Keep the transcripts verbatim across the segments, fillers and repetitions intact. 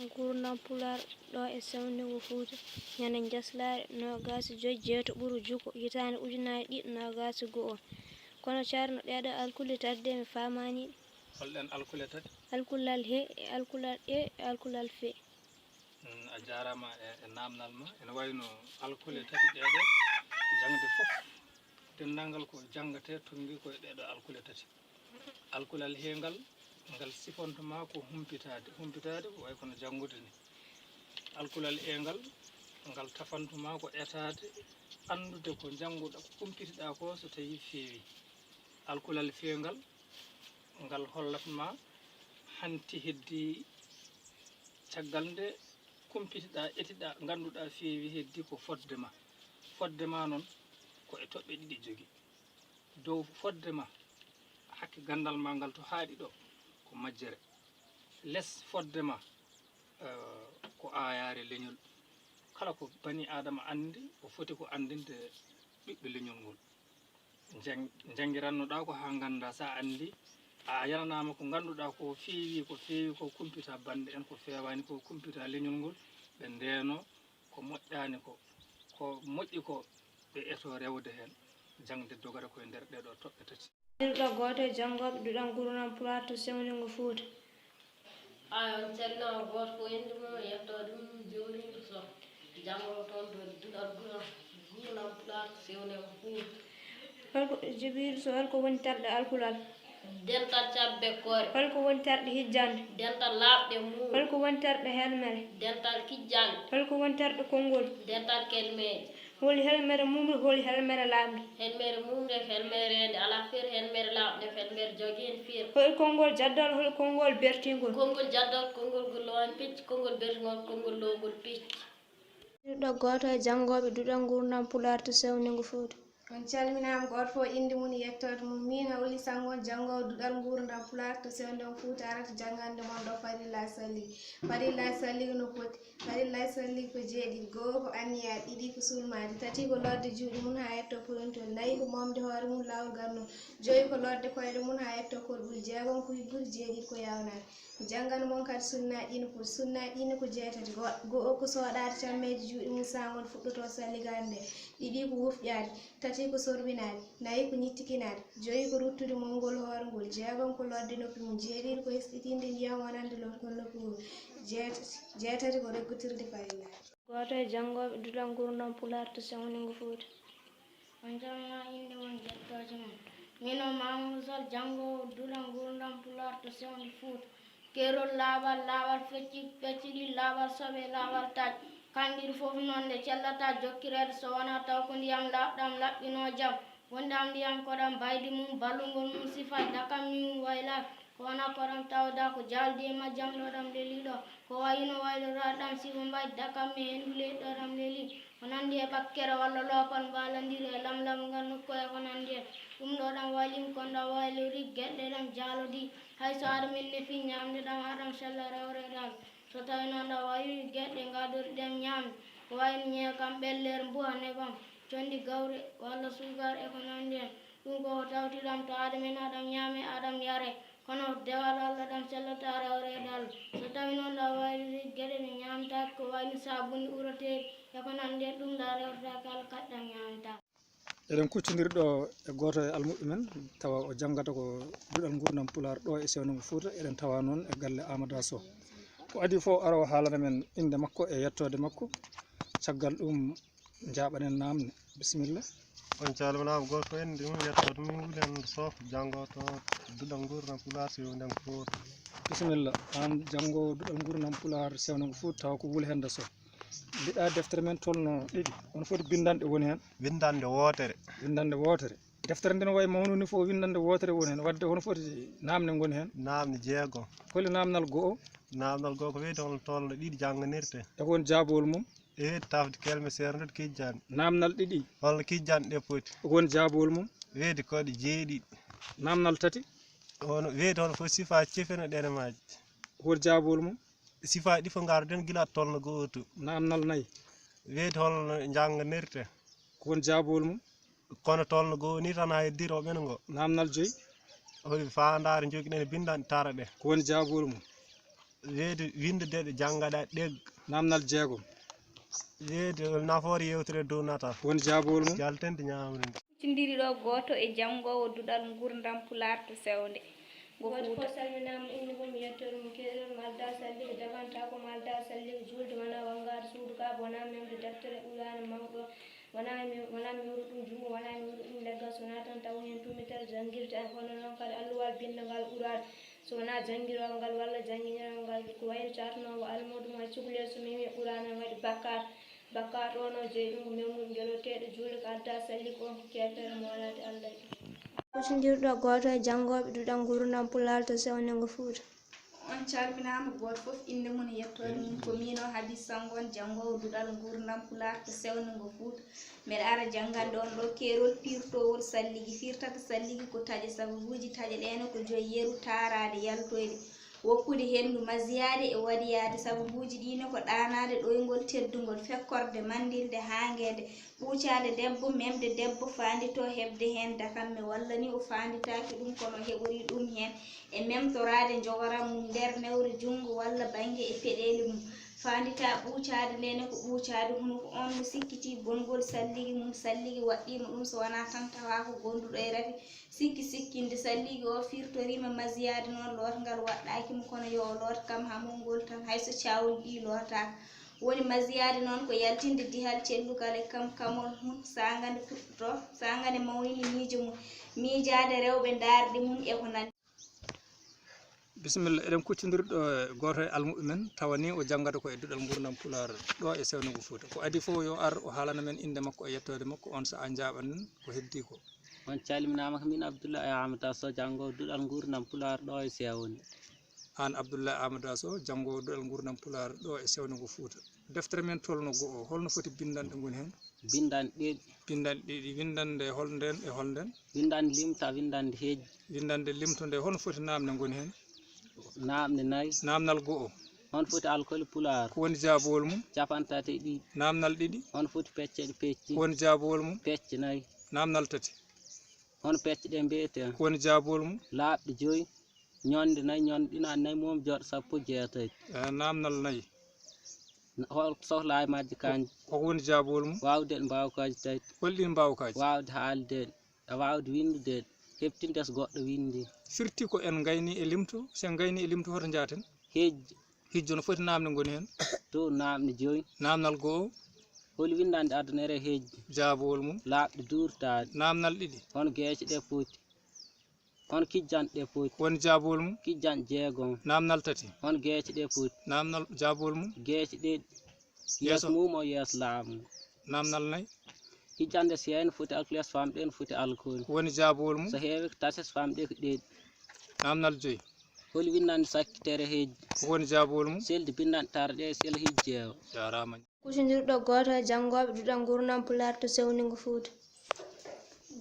Ngurdam Pulaar ɗo e Sewndego Fuuta, ñande njaslaare noogaas e joy jeeto ɓuru juko, hitaande ujunaaji ɗiɗi noogaas e go'o. Kono Ceerno, ɗeeɗo alkule tati de mi faamaani ɗe. Holɗen alkule tati? Alkulal he e alkulal e e alkulal fe. Mm, a jaaraama e, e naamnal ma. Ene wayno alkule tati ɗeeɗo, jaŋde fof, denndaangal ko janngatee, tonngi ko e ɗeeɗo alkule tati. Alkulal heengal, ngal sifontoma ko humpitaade. Humpitaade ko way kono janngude ni. Alkulal eengal, ngal tafantuma ko etaade, anndude ko njannguɗaa, ko kumpitiɗaa ko so tawii feewii. Alkulal feengal, ngal hollatma hanti heddii caggal nde kumpitiɗaa, etiɗaa, ngannduɗaa feewii heddii ko fotde ma. Fotde ma noon ko e toɓɓe ɗiɗi jogii. Dow fotde ma, hakke ganndal ma ngal to haaɗi ɗo, ko majjere. Les fotde ma, eh, ko aayaare leñol. Kala ko bani Aadama anndi, o foti ko anndinde ɓiɓɓe leñol ngol. Njang-, njanngirannoɗaa ko haa nganndaa, so a anndi, a yananaama ko ngannduɗaa ko feewi, ko feewi ko kumpita bannde en, ko feewaani ko kumpita leñol ngol, ɓe ndeeno ko moƴƴaani ko, ko moƴƴi ko, ɓe eto rewde heen, jaŋde dogata ko e nder ɗeeɗo toɓɓe tati. Ɓirɗo gooto e janngooɓe duɗal ngurndan Pulaar to Sewndego Fuuta. Ay, on calminama gooto fof innde mum e yettoode mum, Jibriilu Soh, janngoowo toon to duɗal ngurndan, ngurndan Pulaar to Sewndego Fuuta. Holko, Jibriilu Soh, holko woni terɗe alkulal? Dental cabbe koore. Holko woni terɗe hijjande? Dental laaɓɗe mum. Holko woni terɗe helmere? Dental kijjande. Holko woni terɗe konngol? Dental kelmeeje. Holi helmere mumre, holi helmere laaɓnde? Helmere mumre, helmere reende alaa feere, helmere laaɓnde, helmere jogeende feere. Holi konngol jaddal, holi konngol bertingol? Konngol jaddal, konngol ngol lowaani pecci, konngol bertingol, konngol lowngol pecci. Ɓirɗo gooto e janngooɓe duɗal ngurndan Pulaar to Sewndego Fuuta. On calminaama, gooto fof innde mum e yettoode mum. Miin Hawli Sanngo, janngoowo duɗal ngurndan Pulaar to Sewndego Fuuta, arata janngande mon ɗo farillaaji salliɗi. Farillaaji salliɗi no poti? Farillaaji salliɗi ko jeeɗiɗi. Go'o ko anniyaaɗe, ɗiɗi ko sulmaade, tati ko lootde juuɗe mum haa yetto poyntol, nayi ko moomde hoore mum laawol ganndol, joyi ko lootde koyɗe mum haa yetto kolɓuli, jeegom ko higgude, jeeɗiɗi ko yaawnaade. Janngan mon kadi sunnaaji ɗi no poti? Sunnaaji ɗi ne ko jeetati. Go-, go'o ko soɗaade cammeeje juuɗe mum saangol fuɗɗotoo salligaade nde. Ɗiɗi ko wufƴaade. Tati ko sorbinaade. Nayi ko ñittikinaade. Joyi ko ruttude monngol hoore ngol. Jeegom ko lootde noppi mum. Jeeɗiɗi ko hesɗitinde ndiyam wonande lootgol noppi ngol. Jeetati, jeetati ko reggotirde farillaaji. Gooto e janngooɓe duɗal ngurndan Pulaar to Sewndego Fuuta. On calminama innde mon, jettooje mon. Miin o Mamadou Sall, janngoowo duɗal ngurndan Pulaar to Sewndego Fuuta. Keerol laaɓal, laaɓal fecci, pecciɗi, laaɓal soɓe, laaɓal taƴ. Kamɗi ɗi fof noon nde cellata jokkireede so wonaa taw ko ndiyam laaɓɗam laɓɓinoo jam. Wonɗam ndiyam koɗam mbaydi mum, ballungol mum sifaa, dakam mum waylaa. Ko wona koɗam tawda ko jaaldi e majjam ɗo ɗam leli ɗo. Ko wayi no wayloraade ɗam sifa mbaɗi dakam e henndu leydi ɗo ɗam leli. Ko nanndi e ɓakkere walla loopal mbaalandiri e lamlam ngal nokku e ko nanndi heen. Ɗum ɗo ɗam waylii kon ɗam waylori geɗe ɗam jaalodii. Hay so aɗa men nefi ñaamde ɗam aɗam sella rewre ɗam. So tawii noon ɗam waylori geɗe ngadori ɗam ñaamde. Ko wayi no ñeekam ɓelleere mbuha nebam. Conndi gawri walla suukar e ko nanndi heen. Ɗum ko ko tawti ɗam to aɗa men aɗam ñaame aɗam yare. Kono dewal Allah ɗam sellata rewre e dal. So tawi noon ɗa waylude geɗe ɗe ñaamtaaki ko wayno saabundi uroteeɗi e ko nanndi e ɗum ɗa rewtata kala kadi ɗam ñaamtaaki. Eɗen kuccondiri ɗo e gooto e almuɓɓe men, tawa o janngata ko duɗal nguurndam Pulaar ɗo e Sewndego Fuuta. Eɗen tawa noon e galle Aamada Soh. Ko adii fof, o ara o haalana men innde makko e yettoode makko. Caggal ɗum, njaaɓanen naamne. Bisimilla. On calminaama, gooto fof innde mum, yettoode mum, wuli heen Soh, janngo to duɗal nguurndam Pulaar Sewndego Fuuta. Bisimilla, aan janngo duɗal nguurndam Pulaar Sewndego Fuuta, tawa ko wuli heen Soh. Mbiɗa deftere men tolno ɗiɗi, on foti binndanɗe woni heen? Binndanɗe wootere. Binndanɗe wootere. Deftere nden wayi mawnude ni fof, winndannde wootere woni heen. Wadde hono foti naamne ngoni heen? Naamne jeego. Holi naamnal go'o? Naamnal go'o ko weeti hono tolno ɗiɗi jannganirte. E ko woni jaabowol mum? E weeti tafde kelme seerndude kijjanɗe. Naamnal ɗiɗi? Holno kijjanɗe ɗe poti? E ko woni jaabowol mum? Weeti koɗe jeeɗiɗi. Naamnal tati? Hono weeti hono foti sifaaji cefene ɗenemaaji. Ko woni jaabowol mum? Sifaaji ɗi fof ngarden gila tolno go'o to. Naamnal nayi? Weeti holno jannganirte. Ko woni jaabowol mum? Kono tolno go'o ni tan haa heddii to ɓen ngo. Naamnal joyi? Holi faandaare njogiɗen e binndanɗe tara ɗe. Ko woni jaabowol mum? Weedu winndude ɗe janngaɗa ɗeg. Namnal jeegom. Weedu nafoore yewtere dow natal. Woni jaabowol mum. Jaltande ñaamri ndi. Kuccindiri ɗo gooto e janngoowo duɗal nguurndam Pulaar to sewnde ngo Fuuta. Gooto fof salminaama, innde mum, yettoode mum, keerol mum, aldaa salligo, dagantaa ko mum, aldaa salligo, juulde wonaa wanngaade suudu Kaaba, wonaa memde deftere Quraana mawɗo, wonaa mi, wonaa mi wuro ɗum junngo, wonaa mi wuro ɗum leggal, so wonaa tan tawa heen tumitere janngirde, hono noon kadi alluwal binndangal Quraana. So wonaa janngiroongal walla jannginirgal, ko wayno carnoowo almuudo mum e cukalel, so memi Quraana, waɗi bakkaat. Bakkaat o no jeyi ɗum ko memnude njoleteeɗo juulde, ko adda salli ko on ko keefeero moolaade Allah e ɗum. Kuccondirɗo gooto e janngooɓe duɗal nguurndam Pulaar to sewnde ngo Fuuta. On calminaama, gooto fof innde mum e yettoode mum. Ko miin o Habib Sanngo on, janngoowo duɗal nguurndam Pulaar to sewnde ngo Fuuta. Mbeɗa ara janngande on ɗo keerol piirtoowol salligi. Fiirtata salligi ko taƴe sababuuji. Taƴe ɗee ne ko joyi: yeru, taaraade, yaltoyde, woppude henndu, masiyaade e waɗiyaade. Sababuuji ɗii ne ko ɗaanaade ɗoyngol teddungol, fekkorde, manndilde, haangeede, ɓuucaade debbo, memde debbo, faanditoo heɓde heen dakamme, walla ni o faanditaaki ɗum kono o heɓorii ɗum heen, e memtoraade njogoram mum nder newre junngo walla bannge e peɗeeli mum. Faanditaa ɓuucaade ndee ne ko ɓuucaade hunuko. On mo sikkitii bongol salligi mum, salligi waɗɗii mo ɗum, so wonaa tan tawaa ko gonduɗo e rafi, sikki sikkinde salligi o fiirtoriima masiyaade noon, lootngal waɗɗaaki mo, kono yo o loot kam hamol ngol tan, hay so caawli ɗii lootaaka. Woni masiyaade noon ko yaltinde dihal cellugal e kam kamol mum, saanga nde fuɗɗotoo, saanga nde mawnini miijo mum, miijaade rewɓe ndaarɗe mum e ko nanndi. Bisimilla, eɗen kuccondiri ɗo e gooto e almuɓɓe men, tawa ni o janngata ko e duɗal nguurndam Pulaar ɗo e sewnde ngo Fuuta. Ko adii fof yo ar o haalana men innde makko e yettoode makko, on sahaa njaaɓan en ko heddii ko. On calminaama, ko miin Abdullahi Amadou Sow, janngoowo duɗal nguurndam Pulaar ɗo e sewnde. Aan Abdullahi Amadou Sow, janngoowo duɗal nguurndam Pulaar ɗo e sewnde ngo Fuuta. Deftere men tolno go'o, holno foti binndanɗe ngoni heen? Binndanɗe ɗiɗi. Binndanɗe ɗiɗi. Winndannde hol nden e hol nden? Winndannde limta, winndannde hejji. Winndannde limto nde, hono foti naamne ngoni heen? Naamne nayi. Naamnal go'o. Hono foti alkoli Pulaar? Ko woni jaabowol mum? Cappanɗe tati e ɗiɗi. Naamnal ɗiɗi. Hono foti pecce ɗe pecci? Ko woni jaabowol mum? Pecce nayi. Naamnal tati. Hono pecce ɗe mbiyetee? Ko woni jaabowol mum? Laaɓɗe joyi, ñonɗe nayi, ñonɗe ɗiɗi, nayi mum jooɗo sappo e jeetati. Eh, naamnal nayi. Hol sohlaaji majji kanji? Ko, ko woni jaabowol mum? Waawde ɗe mbaawkaaji tawi. Hol ɗin mbaawkaaji? Waawde haalde ɗe, e waawde winndude ɗe, heɓtinde so goɗɗo winndi. Firti ko en ngayni e limto, so en ngayni e limto hoto njaaten? Hejji. Hijjo no foti naamne ngoni heen? To naamne joyi. Naamnal go'o. Holi winndannde addanere hejji? Jaabowol mum? Laaɓɗe duurtaaɗe. Naamnal ɗiɗi. Hono geece ɗe poti? Hono kijjanɗe ɗe poti? Woni jaabowol mum? Kijjanɗe jeegom. Naamnal tati. Hono geece ɗe poti? Naamnal jaabowol mum? Geece ɗiɗi. Yeeso. Yeeso mum o yeeso laamu. Naamnal nayi. Kijjanɗe so heewi no foti alkol, so famɗi no foti alkol. Woni jaabowol mum? So heewi ko tati, so famɗi ko ɗiɗi. Naamnal joyi. Holi winndannde sakkitere hejji? Woni jaabowol mum? Seldi binndanɗe tarɗe, sel hijjeewo. Jaaraama. Kuccondirɗo gooto e janngooɓe duɗal nguurndam Pulaar to sewnde ngo Fuuta.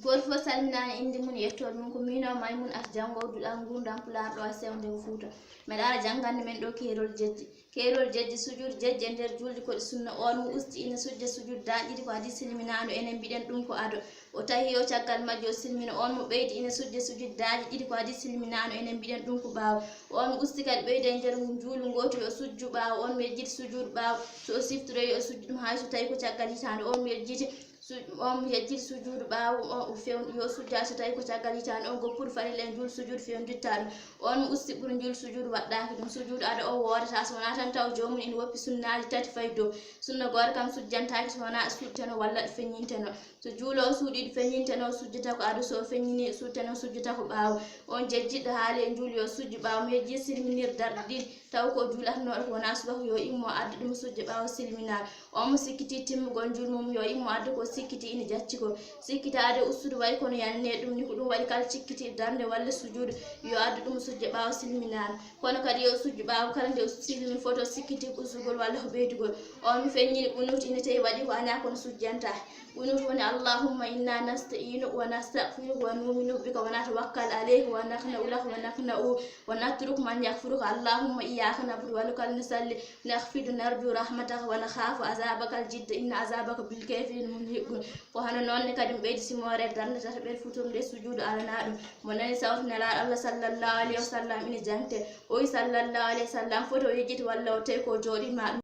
Gooto fof salminaama, innde mum e yettoode mum. Ko miin o Maymuuna At, janngoowo duɗal nguurndam Pulaar ɗo e sewnde ngo Fuuta. Mbeɗa ara janngande men ɗo keerol jejji. Keerol jejji, sujuudu jejji e nder juulde ko ɗi sunna. On mo usti ina sujja sujuudu daaƴe ɗiɗi ko adii silminaandu, enen mbiɗen ɗum ko ado. O tahiya o caggal majji o silmina. On mo ɓeydi ina sujja sujuudu daaƴe ɗiɗi ko adii silminaandu, enen mbiɗen ɗum ko ɓaawo. On mo usti kadi ɓeydi e nder njuulu ngootu yo o sujju ɓaawo. On mo yejjiti sujuudu ɓaawo, so o siftiroyi yo o sujju ɗum hay so tawi ko caggal hitaande. On mo yejjiti su-, on mo yejjiti sujuudu ɓaawo o, o few-, yo o sujju hay so tawi ko caggal hitaande. On goppuɗo farilla e njuulu sujuudu fewnditta ɗum. On mo usti ɓuri njuulu sujuudu waɗɗaaki ɗum. Sujuudu ado o woodata so wonaa tan taw joomum ina woppi sunnaaji tati fayi dow. Sunna gooto kam sujjantaake so wonaa suuɗteno walla ɗo feññinteno. So juulo o suuɗii ɗo feññinteno, o sujjata ko ado, so o feññinii ɗo suuɗteno, o sujjata ko ɓaawo. On jejjitɗo haali e njuulu yo o sujju ɓaawo mo yejjiti silminir darɗe ɗiɗi, taw ko o juulatnooɗo ko wonaa subaka, yo o immo o adda ɗum o sujja ɓaawo silminaandu. On mo sikkitii timmugol njuulu mum yo o immo o adda ko o sikkitii ina jacci ko. Sikkitaade e ustude wayi kono yannee ɗum ni, ko ɗum waɗi kala cikkitii darnde walla sujuudu yo o addu ɗum o sujja ɓaawo silminaandu. Kono kadi yo o sujju ɓaawo kala nde o silmini, foti o sikkitii ko ustugol walla ko ɓeydugol. On mo feññini qunuutu ina tawi waɗi ko añaa kono sujjantaa. Qunuutu woni: Allahumma inna nasta'inuka wa nastaghfiruka wa nu'minu bika wa natawakkalu alayka wa nakhla'u laka wa nakhla'u wa natruku man yakfuruka. Allahumma iyyaka na'budu wa laka nusalli, nakhshi'u narju rahmataka wa nakhafu azabaka al-jidda inna azabaka bil kafirina mulhiq. Ko hano noon ne kadi ɓeydi simoore darnde tataɓere futurnde sujuudu alanaɗum. Mo nani sawtu Nelaaɗo Allah sallallahu alayhi wa sallam ina jangte. O wi sallallahu alayhi wa sallam foti o yejjiti walla o tawi ko jooɗima ɗum.